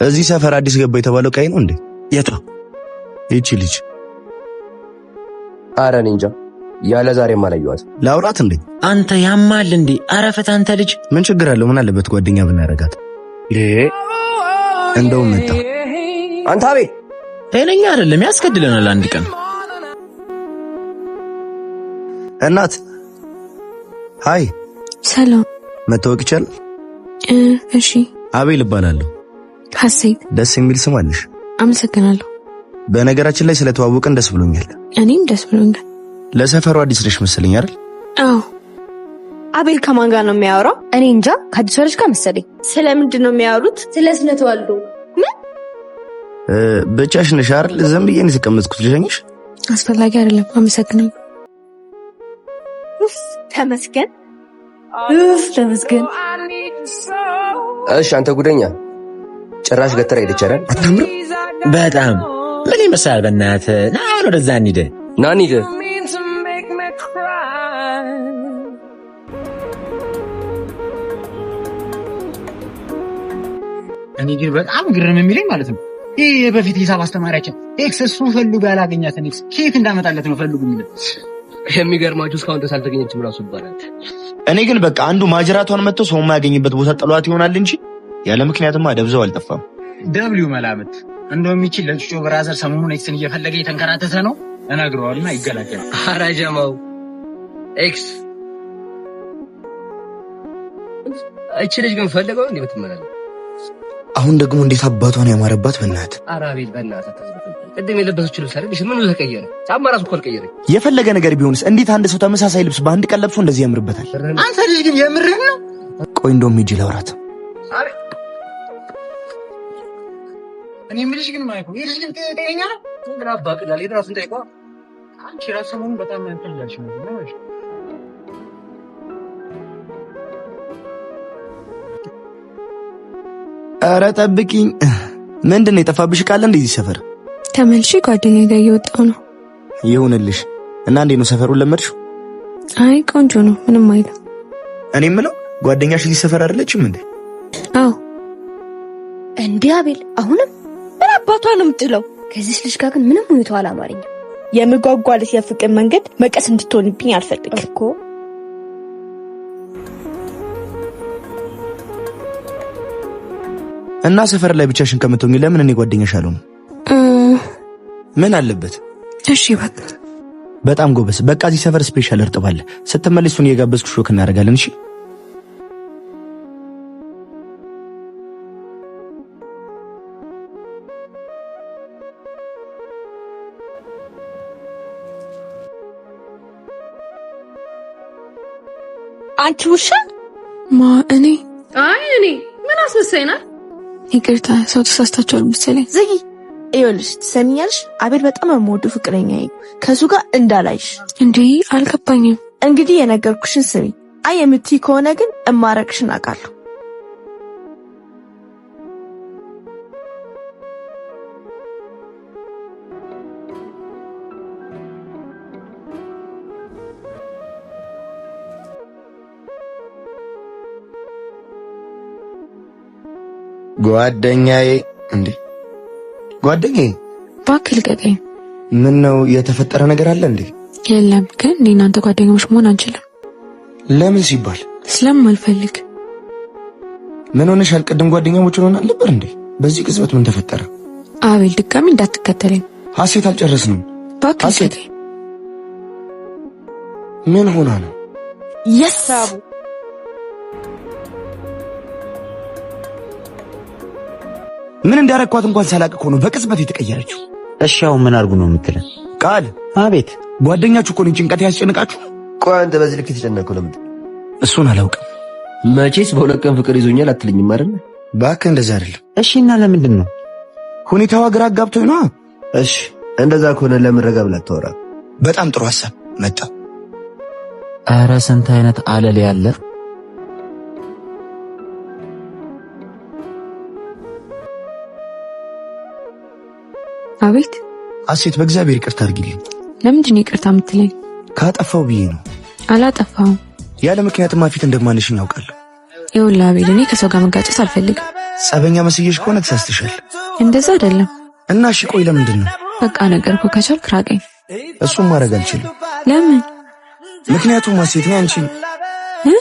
እዚህ ሰፈር አዲስ ገባ የተባለው ቀይ ነው እንዴ? የቷ? ይቺ ልጅ። አረ እኔ እንጃ፣ ያለ ዛሬም አላየኋት። ላውራት እንዴ? አንተ ያማል እንዴ? ኧረ ፈታ አንተ ልጅ። ምን ችግር አለው? ምን አለበት ጓደኛ ብናረጋት? እንደውም መጣ። አንተ አቤል ጤነኛ አይደለም፣ ያስገድለናል አንድ ቀን። እናት hi። ሰላም። መታወቅ ይቻላል? እሺ። አቤል እባላለሁ። ሀሴት። ደስ የሚል ስም አለሽ። አመሰግናለሁ። በነገራችን ላይ ስለተዋወቅን ደስ ብሎኛል። እኔም ደስ ብሎኛል። ለሰፈሩ አዲስ ነሽ መሰለኝ አይደል? አዎ። አቤል ከማን ጋር ነው የሚያወራው? እኔ እንጃ፣ ከአዲሷ ልጅ ጋር መሰለኝ። ስለምንድን ነው የሚያወሩት? ስለ ስነ ተዋልዶ። ምን? ብቻሽ ነሽ አይደል? ዝም ብዬ ነው የተቀመጥኩት። ልሸኝሽ? አስፈላጊ አይደለም። አመሰግናለሁ። ኡፍ ተመስገን። ኡፍ ተመስገን። እሺ አንተ ጉደኛ፣ ጭራሽ ገተራ ሄደች አይደል? አታምርም? በጣም ምን ይመስላል? በእናትህ ና አሁን ወደዛ እንሂድ። ና እንሂድ። እኔ ግን በጣም ግርም የሚለኝ ማለት ነው ይህ የበፊት ሂሳብ አስተማሪያችን ex፣ እሱ ፈልጎ ያላገኛትን ex ከየት እንዳመጣለት ነው ፈልጉ የሚለው። የሚገርማችሁ እስካሁን ድረስ አልተገኘችም ራሱ ይባላል። እኔ ግን በቃ አንዱ ማጅራቷን መጥቶ ሰው የማያገኝበት ቦታ ጥሏት ይሆናል እንጂ ያለ ምክንያትማ ደብዘው አልጠፋም። ደብሊው መላምት እንደውም ይቺ ለጩጮ brother ሰሞኑን ex ን እየፈለገ የተንከራተተ ነው፣ እነግረዋልና ይገላገላል። ኧረ ጀማው ex እቺ ልጅ ግን ፈልገው እንዴ ብትመላለስ። አሁን ደግሞ እንዴት አባቷን ያማረባት በእናትህ። ኧረ አቤል በእናትህ አታዝበል። ቅድም የለበሰችው ልብስ አይደል? ምኑ ተቀየረ? ጫማ ራሱ እኮ አልቀየረም። የፈለገ ነገር ቢሆንስ እንዴት አንድ ሰው ተመሳሳይ ልብስ በአንድ ቀን ለብሶ እንደዚህ ያምርበታል? አንተ ልጅ ግን የምርህን ነው? ቆይ እንደውም ሂጅ ላውራት። እኔ የምልሽ ግን ማይኮ ይህ ልጅ ግን ጤነኛ ነው? ምን አባ ቅላል ራሱን ጠይቋ። አንቺ ራሱ ሰሞኑን በጣም እንትን እያልሽ ነው። ኧረ ጠብቂኝ። ምንድን ነው የጠፋብሽ ቃል እንደዚህ ሰፈር? ተመልሼ ጓደኛዬ ጋር እየወጣሁ ነው። ይሁንልሽ። እና እንዴት ነው ሰፈሩን ለመድሽው? አይ ቆንጆ ነው፣ ምንም አይልም። እኔ የምለው ጓደኛሽ እዚህ ሰፈር አይደለችም እንዴ? አዎ። እንዴ አቤል፣ አሁንም ምን አባቷ ነው የምትለው? ከዚህ ልጅ ጋር ግን ምንም ሁኔታው አላማረኝም። የምጓጓለት የፍቅር መንገድ መቀስ እንድትሆንብኝ አልፈልግም እኮ። እና ሰፈር ላይ ብቻሽን ከምትሆኚ ለምን እኔ ጓደኛሽ አልሆንም? ምን አለበት? እሺ በቃ። በጣም ጎበዝ። በቃ እዚህ ሰፈር special እርጥብ አለ። ስትመለሽ እሱን እየጋበዝኩሽ walk እናደርጋለን። እሺ አንቺ ውሻ። ማ እኔ? አይ እኔ ምን አስመሳይ ናት? ይቅርታ፣ ሰው ተሳስታችኋል መሰለኝ። ዝጊ። ይኸውልሽ ትሰሚኛለሽ? አቤል በጣም የምወደው ፍቅረኛዬ፣ ከሱ ጋር እንዳላይሽ። እንዴ አልገባኝም። እንግዲህ የነገርኩሽን ስሚ። አይ የምትይ ከሆነ ግን እማረግሽን አውቃለሁ። ጓደኛዬ እንዴ ጓደኛዬ፣ እባክህ ልቀቀኝ። ምን ነው የተፈጠረ ነገር አለ እንዴ? የለም፣ ግን እኔ እናንተ ጓደኛሞች መሆን አንችልም። ለምን ሲባል? ስለማልፈልግ። ምን ሆነሻል? ቅድም ጓደኛሞች ሆነን አልነበር እንዴ? በዚህ ቅጽበት ምን ተፈጠረ? አቤል ድጋሚ እንዳትከተለኝ። ሀሴት አልጨረስንም። እባክህ ሀሴት ልቀቀኝ። ምን ሆና ነው? የስ ምን እንዳረኳት እንኳን ሳላቅ እኮ ነው በቅጽበት የተቀየረችው። እሺ አሁን ምን አድርጉ ነው የምትለን? ቃል አቤት። ጓደኛችሁ እኮ ነኝ። ጭንቀት ያስጨንቃችሁ? ቆይ አንተ በዚህ ልክ የተጨነቀው ለምንድን? እሱን አላውቅም። መቼስ በሁለት ቀን ፍቅር ይዞኛል አትልኝም አይደል? እባክህ እንደዛ አይደለም። እሺ እና ለምንድን ነው ሁኔታዋ ግራ አጋብቶኝ ነዋ። እሺ እንደዛ ከሆነ ለምን ረጋ ብላ አታወራም? በጣም ጥሩ ሀሳብ መጣ። ኧረ ስንት አይነት አለል ያለ። አቤት። ሀሴት በእግዚአብሔር ይቅርታ አድርጊልኝ። ለምንድን ነው ይቅርታ የምትለኝ? ካጠፋው ብዬ ነው። አላጠፋሁም። ያለ ምክንያትማ ፊት እንደማንሽኝ ያውቃለሁ። ይኸውልህ አቤል፣ እኔ ከሰው ጋር መጋጨት አልፈልግም። ጸበኛ መስዬሽ ከሆነ ተሳስተሻል። እንደዛ አይደለም። እና እሺ ቆይ ለምንድን ነው? በቃ ነገርኩህ፣ ከቻልክ ራቀኝ። እሱም ማድረግ አልችልም። ለምን? ምክንያቱም ሀሴት እኔ አንቺን እ?